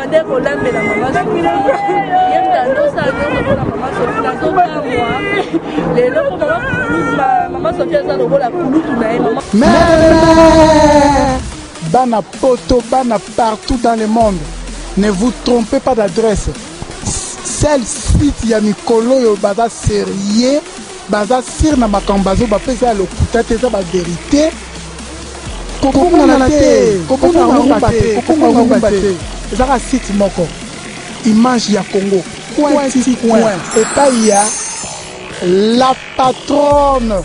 abandaki kolambela mama Sophie, ye moto andosala nyonso mpona mama Sophie. Nazokamwa lelo mpo mama Sophie aza lokola kulutu na ye mama. Mère Bana poto, bana partout dans le monde, ne vous trompez pas d'adresse. Seul site ya mikolo oyo baza sérieux, baza sur na makambo bazo bapesa ya lokuta te, eza ba verité. Kobungana te, kobunga rumba te, kobunga rumba te. Ezaka site moko. Image ya Congo, coin ti coin, epai ya la patronne,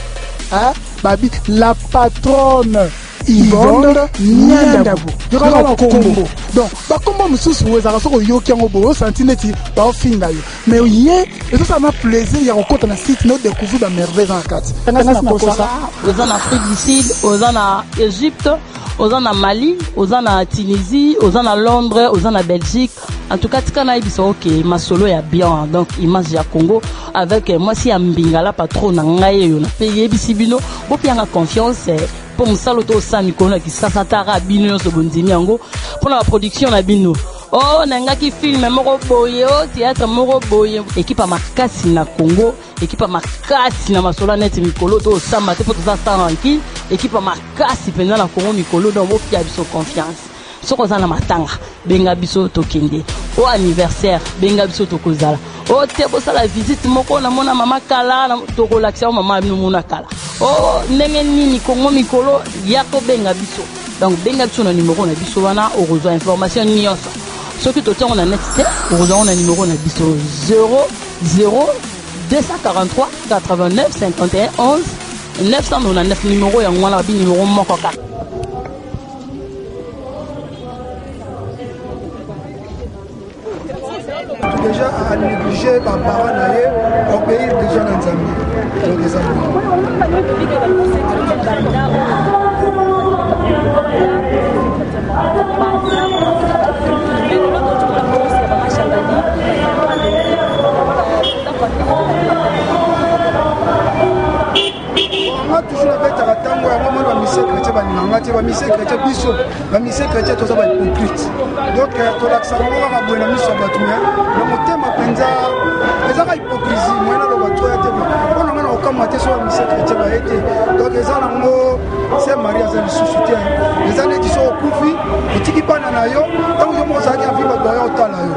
hein? Babi, la patronne Yvonne Niandabu. Yokaka bakombo. Donc, bakombo mosusu ezalaka soki oyoki yango boye osanti neti baofinga yo. Mais ye ezosala na plaisir ya kokota na site na odécouvrir ba merveille eza na kati. Ngasi na kosa. Oza na Afrique du Sud, oza na Égypte, oza na Mali, oza na Tunisie, oza na Londres, oza na Belgique. En tout cas, tika nayebisa oke masolo ya bien. Donc Image ya Congo avec mwasi ya mbingala, patron na ngai oyo nape yebisi bino, bopianga confiance mpo mosala to osala mikolo na Kisasa tara bino nyonso bondimi yango mpona baproduction na bino. O nangaki film moko boye, o théâtre moko boye, équipe ya makasi na Congo, équipe ya makasi na masolo ya neti mikolo to osamba te mpo toza sans rancune. Équipe ya makasi mpenza na Congo mikolo. Donc bopia biso confiance. Soki oza na matanga, benga biso tokende. O anniversaire, benga biso tokozala. O te bosala visite moko, namona mama kala, tokolakisa o mama bino mona kala. O ndenge nini Kongo mikolo ya kobenga biso. Donc benga biso na numero na biso wana, okozwa information nyonso. Soki totiango na net te, okozwa ngo na numero na biso 0 0 243 89 51 11 999. Numero yango wana, babi numero moko kaka. Déjà a négligé baparent na ye, obéir déjà na Nzambe. Donc eza bongo. Nga toujours nabetaka ntango yango moni bamusicien chrétien balinganga te. Bamusicien chrétien, biso bamusicien chrétien toza bahypocrite. Donc tolakisaka bango kaka boye na miso ya bato, mais na motema mpenza ezaka hypocrisie. Moye naloba toya te mpo na nga na kokamwa te so bamusicien chrétien baye te. Donc eza nango se Marie aza lisusu te. Eza neti so okufi, otiki bana na yo, ntango yo moko ozalaki na vie, bato baya otala yo.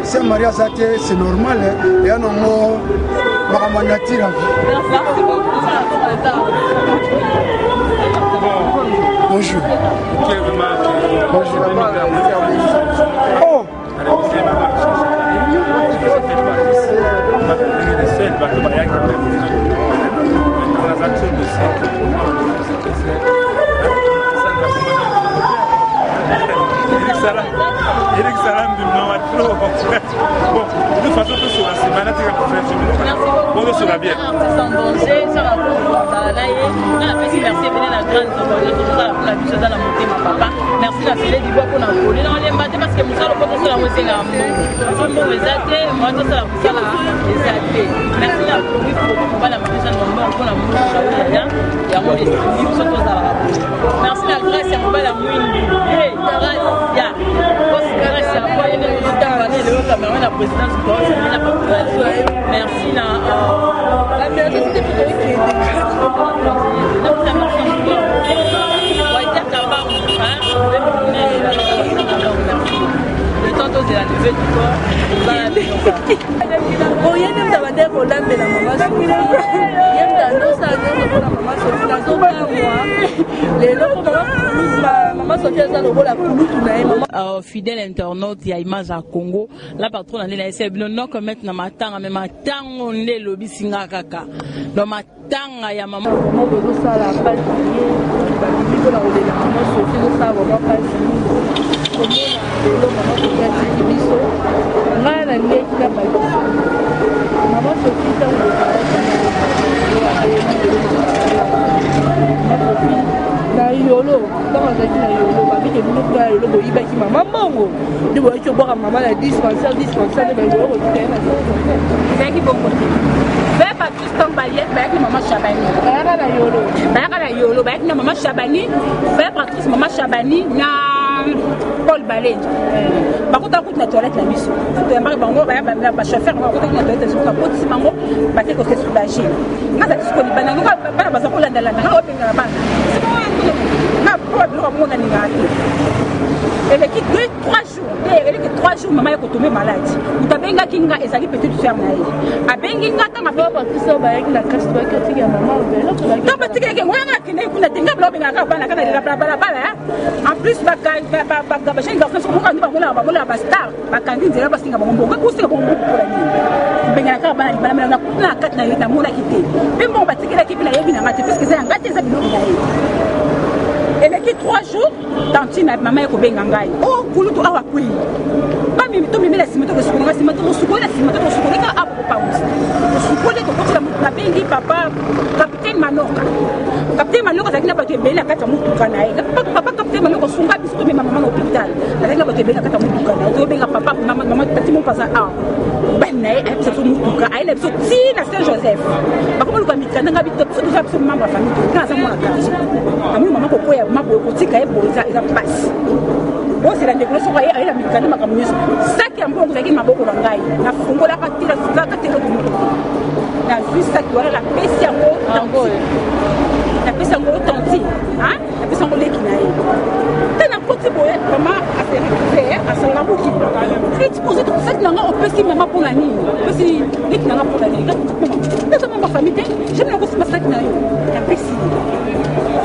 Se Marie aza te, c'est normal, eya nango makambo ya nature ya vie. Bonjour. Bonjour. Oh. Eric Salam du maman trop. Bon, de toute façon, tout sera nsima natika bon, tosala bien. Artiste en danger, saka kozala na ye. Nga napesi merci ebele na grande compagnie tozosala mpona biso, eza na motema papa. Merci na Sele Dibwa mpona koli na olemba te, parce que mosala mpo tosala yango esengaka mbongo. So mbongo eza te, moya tosala mosala eza te. Merci na Flori Foko, mobala Marie-Jeanne Mambongo, mpona mbongo na oyo ya yango esungi biso tozalaka boye. Merci na Grâce ya mobala mwindu, Grâce ya boss, Grâce ya po ye nde tozotanga na elelo Cameroun na présidence na population. Merci na Walter Kabangu, le temps tozela levée du corps, ozala bino. Oye nde moto abandaki kolambela mama Sophie, ye moto andosala nyonso mpona mama Sophie. Nazokamwa lelo mpo mama Sophie aza lokola kulutu na ye mama. Fidèle internaute ya Image ya Congo, la patronne nde nayesi bino nokomet na matanga, mais matango nde elobisi nga kaka. Donc matanga ya mama Vraiment bozosala mpasi ye babimi mpona kolela mama Sophie. Ezosala vraiment mpasi mingi komona lelo mama Sophie atiki biso. Ngai na ndeki na bakisa mama Sophie, ntango bozalaki mama Sophie na Yolo, ntango azalaki na Yolo, babike bino kuna ya Yolo boyibaki mama mbongo, nde boyaki obwaka mama na dispensaire. Dispensaire nde bayoki kotika ye na dispensaire. Ezalaki bongo te. Frère Patrice, ntango bayaki mama Shabani, bayaka na Yolo. Bayaka na Yolo, bayaki na mama Shabani, frère Patrice, mama Shabani na Paul Balenji. Bakotaka kutu na toilette na biso, toyambaka bango, bachauffeur bakotaki na toilette na biso, bakotisi bango, bake kose soulager. Nga azalaki siko libanda, nga bana baza kolandalanda, nga obengaka bana nga mpo biloko bongo nalingaka te. Eleki 2 3 jours te, eleki 3 jours, mama ye kotombe malade. Moto abengaki nga ezali petite sœur na ye, abengi nga ntango ntango batikaki ngo yanga akendaki kuna te. Nga bila obengaka kaka bana kaka na balabala. En plus, bajeune garçon soko moko bamonaka, bamonaka bastar, bakangi nzela, basinga bango mbongo, kosinga bango mbongo mpola nini? Bengana kaka bana libala na kuna na kati na ye. Namonaki te mpe mbongo batikelaki mpe nayebi na nga te, puisque eza ya nga te, eza biloko na ye. Eleki 3 jours, tantine mama ye kobenga ngai: o kulutu awa kwei, bamemi, tomemi na nsima, tokosukola nga nsima, tokosukoli na nsima, tokosukoli kaka awa, kopangusa, tosukoli, tokotela motu. Nabengi papa capitaine Manoka. Capitaine Manoka azalaki na bato ebele na kati ya motuka na ye. Papa capitaine Manoka, osunga biso, tomema mama na hôpital. Azalaki na bato ebele na kati ya motuka na ye. Tobenga papa, mama tati moko aza awa, mobali na ye ayebisa biso motuka, aye na biso ti na Saint Joseph. Bakoma luka mikanda. Nga biso toza biso membre ya famille, nga aza mwana quartier. Namoni mama kokwea ma boye, kotika ye boye eza mpasi. Ozela ndeko soko aye, aye na mikanda, makambo nyonso. Saki ya mbongo ezalaki maboko na ngai, nafungolaka te, nasukaka te eloko moko te. Nazwi saki wana, napesi yango tantine, napesi yango tantine, napesi yango leki na ye te. Nakoti boye, mama ase retrouve, asalaka buki exposé. Saki na nga opesi mama mpona nini? Opesi leki na nga mpona nini? Eza mama famille te, jamais nakosimba saki na yo. Napesi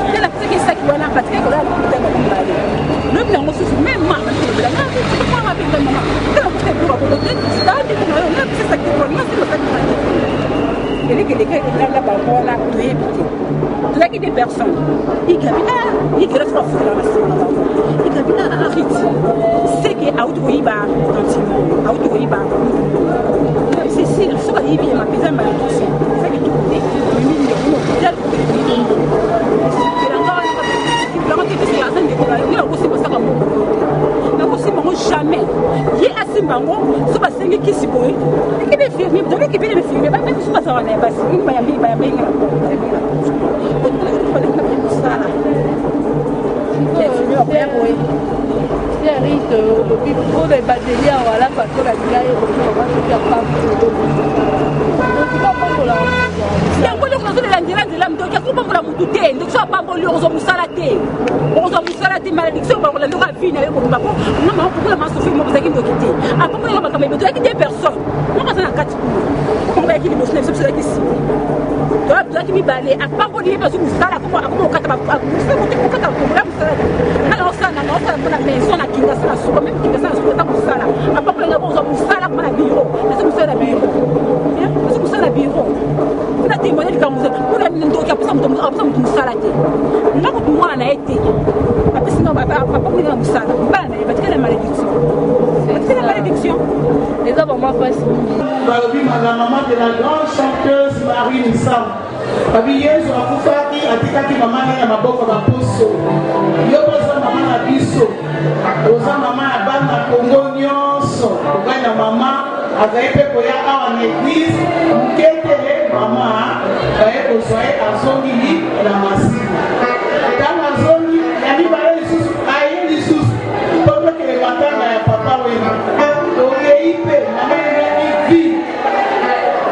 ye te, napesaki saki wana. Batikaki kolala lokuta bango mibale. Lobi nango susu même ma balobela nga mwana abenga mama te, nakosa biloko bongo te, ndeko na yo nga pesa saki te, nga simba saki na te. Elekeleke elala bango wana, toyebi te, tozalaki deux personnes. Igabi igela so bafutela na nsima na bango. Igabi Rit seke auti koyiba tantine, auti koyiba. Cécile soki ayibi ye mpenza, malédiction eza kitoko te. Memi ndeko na hôpital, yango te puisque aza ndeko na yo. Ngai nakosimba saka mbongo na yo te, nakosimba yango jamais. Ye asimba yango so basengi kisi boye, ekipe infirmier, tobeki mpe infirmier babiso bazala na ye basi bayambi, bayambi nga na bayambi mosala infirmier bakoya boye. Rite olobi mpona ebandeli awa, la façon nalinga ye mama soki apambola. Yango ndeko nazolela nzela nzela. Ndoki akopambola motu te. Ndoki so apamboli, okozwa mosala te, okozwa mosala te. Malédiction bakola ndoko ya vie na yo kobima. Po nga mama kokola ma Sofi moko ezalaki ndoki te, apambolaka makambo ebe. Toyaki deux personnes, moko aza na kati kuna, moko bayaki liboso na biso, biso ezalaki nsima, tozalaki mibale. Apamboli ye mpe azwi mosala, akoma kokata kokata kombola mosala te. Nga naosala, naosala mpona maison na Kingasa na suka, même Kingasa na suka ata mosala. Apambola nga, kozwa mosala koma na bureau, naza mosala na bureau, naza mosala na bureau. Mpona témoigne likambo, mpona ndoki apesa moto, apesa moto mosala te. Nga kutu mwana na ye te, apesi nga, apamboli nga na mosala. Bana na ye batikali na malédiction, batikali na malédiction. Eza vraiment mpasi mingi. Balobi la maman de la grande chanteuse Marie Misamu. Babi Yesu akufaki, atikaki mama na ye na maboko baposo. Yo mpo oza mama na biso, oza mama ya bana Kongo nyonso. Okai na mama azali mpe koya awa na église moke te. Mama baye kozwa ye, azongi na Masina. Ntango azongi ya mibale lisusu, aye lisusu mpo tokende matanga ya papa Wena. Tokei mpe mama alingaki vie,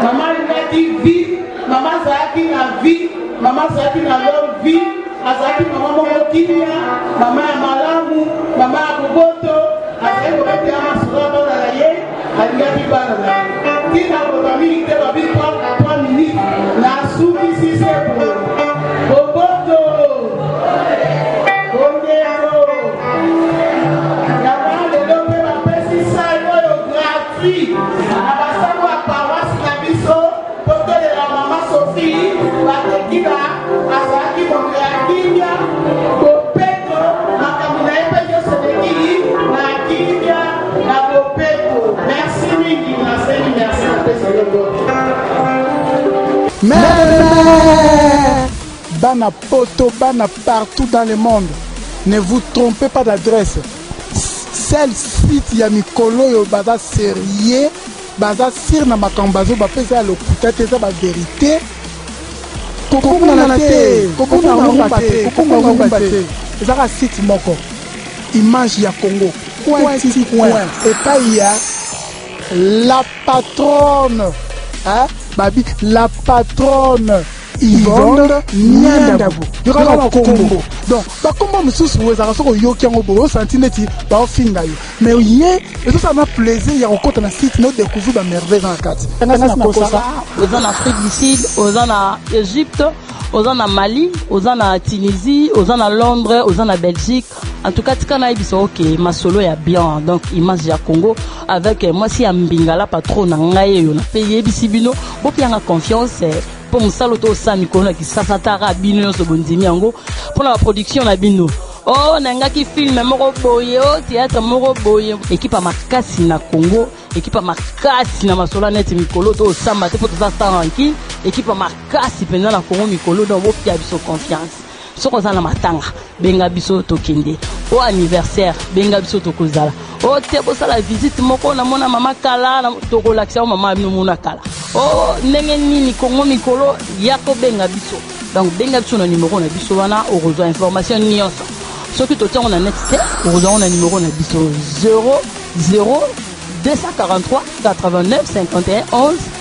mama alingaki vie, mama azalaki na vie, mama azalaki na longue vie. Azalaki mama moko kimia, mama ya malamu, mama ya boboto. Azalaki kobetela masolo ya bana na ye, alingaki bana na ye. Ntina koloba mingi te, babi 3 minutes nasukisi se boye: boboto, bondeko yango. Lelo mpe bapesi salle oyo gratuit na basango ya paroisse na biso po tolela mama Sophie Batekila. Azalaki moto ya kimia, bopeto, makambo na ye mpe nyonso eleki na kimia, na bopeto. Merci mingi, nasengi merci, napesa yo mbote. Mais bana poto, bana partout dans le monde, ne vous trompez pas d'adresse. Seul site ya mikolo oyo baza sérieux, baza sûr na makambo bazo bapesa ya lokuta te, eza bavérité. Kokongana te, kokonga ngumba te, kokonga ngumba te. Ezaka site moko, Image ya Congo. Coin ti coin epai ya la patronne, hein? Babi la patronne Yvonne Niandabu, yokaka bakombo. Donc bakombo mosusu ezalaka soki oyoki yango boye, osanti neti baofinga yo, mais ye ezosala na plaisir ya kokota na site na odécouvrir bamerveille eza na kati. Ngasi nakosa. Oza na Afrique du Sud, oza na Égypte, oza na Mali, oza na Tunisie, oza na Londres, oza na Belgique, en tout cas tika nayebisa oke masolo ya bien. Donc image ya Congo avec mwasi ya mbingala, patron na ngai oyo nape yebisi bino, bopianga confiance mpo mosala to osala mikolo na Kisasa taka bino nyonso bondimi yango mpona baproduction na bino. O nangaki film moko boye, o théâtre moko boye, équipe ya makasi na Congo, équipe ya makasi na masolo ya neti mikolo to osamba te mpo toza tranquille, équipe ya makasi mpenza na Congo mikolo. Donc bopia biso confiance. Soki oza na matanga, benga biso tokende. O anniversaire, benga biso tokozala. O te bosala visite moko, namona mama kala, tokolakisa o mama bino mona kala. O ndenge nini Kongo mikolo ya kobenga biso. Donc benga biso na numero na biso wana, okozwa information nyonso. Soki totiango na net te, okozwa ngo na numero na biso 0 0 243 89 51 11.